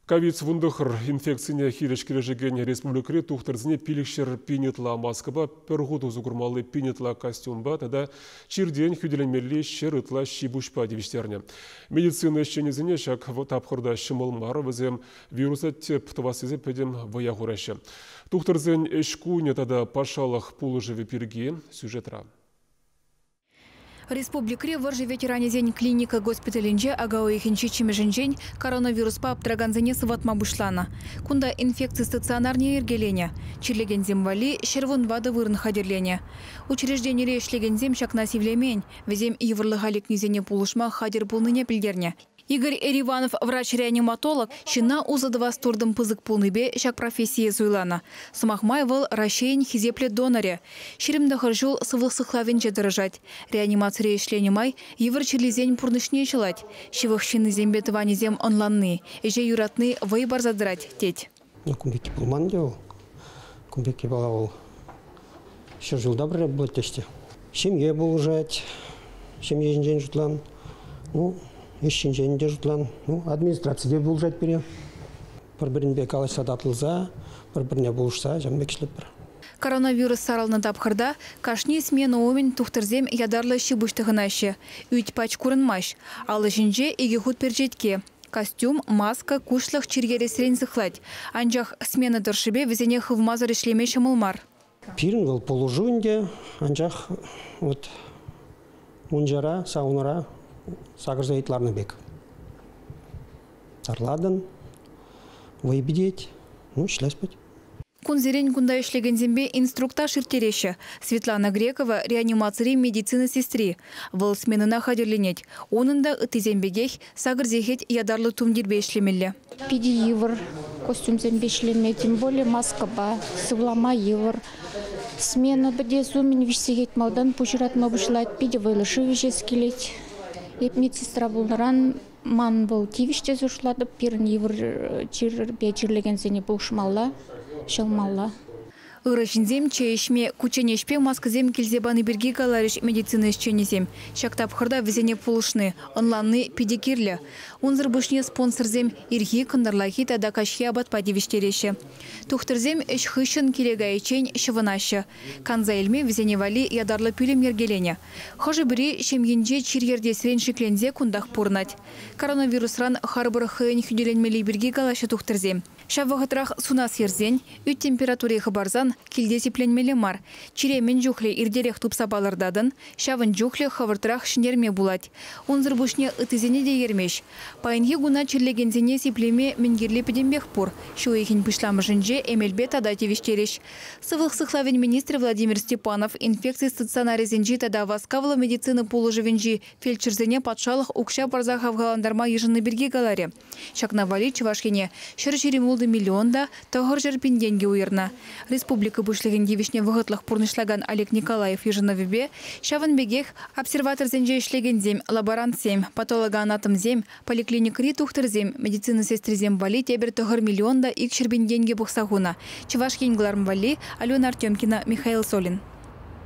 Ковид-19 инфекцине хирӗҫ кӗрешекен республикӑри тухтӑрсене 500 пин ытла маскӑпа, пӗр хут усӑ курмалли пин ытла костюмпа тата чиртен хӳтӗленмелли 100 ытла ҫи-пуҫпа тивӗҫтернӗ. Медицина ӗҫченӗсене ҫак тапхӑрта ҫӑмӑл мар, вӗсем вируса тӗп тӑвас тесе пӗтӗм вӑя хураҫҫӗ. Тухтӑрсен ӗҫ кунӗ тата патшалӑх пулӑшӑвӗ пирки сюжетра. Республикӑри вӑрҫӑ ветеранӗсен клиника госпиталӗнче ака уйӑхӗн ҫиччӗмӗшӗнчен коронавируспа аптӑракансене сыватма пуҫланӑ. Кунта инфекци стационарне йӗркеленӗ. Чирлекенсем валли 114 вырӑн хатӗрленӗ. Учрежденире ӗҫлекенсем ҫакна сивлемен. Вӗсем йывӑрлӑха лекнисене пулӑшма хатӗр пулнине пӗлтернӗ. Игорь Эриванов врач-реаниматолог ҫынна усӑ тӑвас туртӑм пысӑк пулнипе ҫак профессие суйланӑ. Сӑмах май, вӑл Раҫҫейӗн хисеплӗ донорӗ. 29 ҫул сывлӑх сыхлавӗнче тӑрӑшать. Реанимацире ӗҫленӗ май йывӑр чирлисен пурнӑҫне ҫӑлать. Ҫывӑх ҫыннисемпе тӑванӗсем ӑнланни, ӗҫе юратни вӑй парса тӑрать, тет. Кун пекки пулман те вӑл. Кун пекки пала вӑл 100 ҫулта пӗрре пулать теҫ те. Ҫемье пулӑшать, ҫемье ҫинчен шутлан. Ну, ӗҫ ҫинчен те шутлан. Ну, администраци те пулӑшать пире. Пӗр-пӗринпе калаҫса татӑлса, пӗр-пӗрне пулӑшса ҫавӑн пек ӗҫлетпӗр. Коронавирус сарӑлнӑ тапхӑрта кашни смена умӗн тухтӑрсем ятарлӑ ҫи-пуҫ тӑхӑнаҫҫӗ. Ӳт пач курӑнмасть. Алӑ ҫинче икӗ хут перчетке. Костюм, маска, куҫлӑх чир ересрен сыхлать. Анчах смена тӑршшӗпе вӗсене хывмасӑр ӗҫлеме ҫӑмӑл мар. Пирӗн вӑл пулӑшу ӗнтӗ, анчах вот мунчара, саунӑра сакӑрса ытларнӑ пек. Тарлатӑн, вӑй пӗтет, ну, ӗҫлес пӗт. Кунсерен кунта ӗҫлекенсемпе инструктаж ирттереҫҫӗ. Светлана Грекова реанимацири медицина сестри. Вӑл сменӑна хатӗрленет. Унӑн та ыттисем пекех сакӑр сехет ятарлӑ тумтирпе ӗҫлемелле. Питӗ йывӑр костюмсемпе ӗҫлеме, тем более маскӑпа, сывлама йывӑр. Смена пӗтес умӗн 3 сехет малтан пуҫ ыратма пуҫлать, питӗ вӑйлӑ шыв ӗҫес килет. Эп медсестра пулнӑран ман вӑл тивӗҫ тесе шутлатӑп, пирӗн йывӑр чирпе чирлекенсене пулӑшмалла, ҫӑлмалла. Ырӑ ҫынсем чей ӗҫме кучченеҫпе маскӑсем килсе пани пирки каларӗҫ медицина ӗҫченӗсем. Ҫак тапхӑрта вӗсене пулӑшни, ӑнланни питӗ кирлӗ. Унсӑр пуҫне спонсорсем ирхи, кӑнтӑрлахи тата каҫхи апатпа тивӗҫтереҫҫӗ. Тухтӑрсем ӗҫ хыҫҫӑн киле кайиччен ҫӑвӑнаҫҫӗ. Канса илме вӗсене валли ятарлӑ пӳлӗм йӗркеленӗ. Хӑшӗ-пӗри ҫемйинче чир ертесрен шикленсе кунтах пурӑнать. Коронавирусран харпӑр хӑйӗн хӳтӗленмелли пирки калаҫҫӗ тухтӑрсем. Ҫав вӑхӑтрах сунас ерсен, ӳт температури хӑпарсан килте сипленмелле мар. Чире мӗн чухлӗ иртерех тупса палӑртатӑн, ҫавӑн чухлӗ хӑвӑртрах ҫӗнтерме пулать. Унсӑр пуҫне ыттисене те ермест. Паянхи куна чирлекенсене сиплеме мӗн кирли пӗтӗмпех пур. Ҫу уйӑхӗн пуҫламӑшӗнче эмелпе тата тивӗҫтерӗҫ. Сывлӑх сыхлавӗн министрӗ Владимир Степанов инфекци стационарӗсенчи тата васкавлӑ медицина пулӑшӑвӗнчи фельдшерсене патшалӑх укҫа парса хавхалантарма йышӑннӑ пирки каларӗ. Ҫакна валли Чӑваш Ене 126 миллион та 900 пин тенкӗ уйӑрнӑ. Республика Пуҫлӑхӗн тивӗҫне вӑхӑтлӑх пурнӑҫлакан Олег Николаев йышӑнӑвӗпе ҫавӑн пекех обсерваторсенче ӗҫлекенсем, лаборантсем, патологоанатомсем, поликлиникӑри тухтӑрсем, медицина сестрисем валли тепӗр 9 миллион та 200 пин тенкӗ пухса хунӑ. Чӑваш Ен кӑларӑм валли Алена Артемкина, Михаил Солин.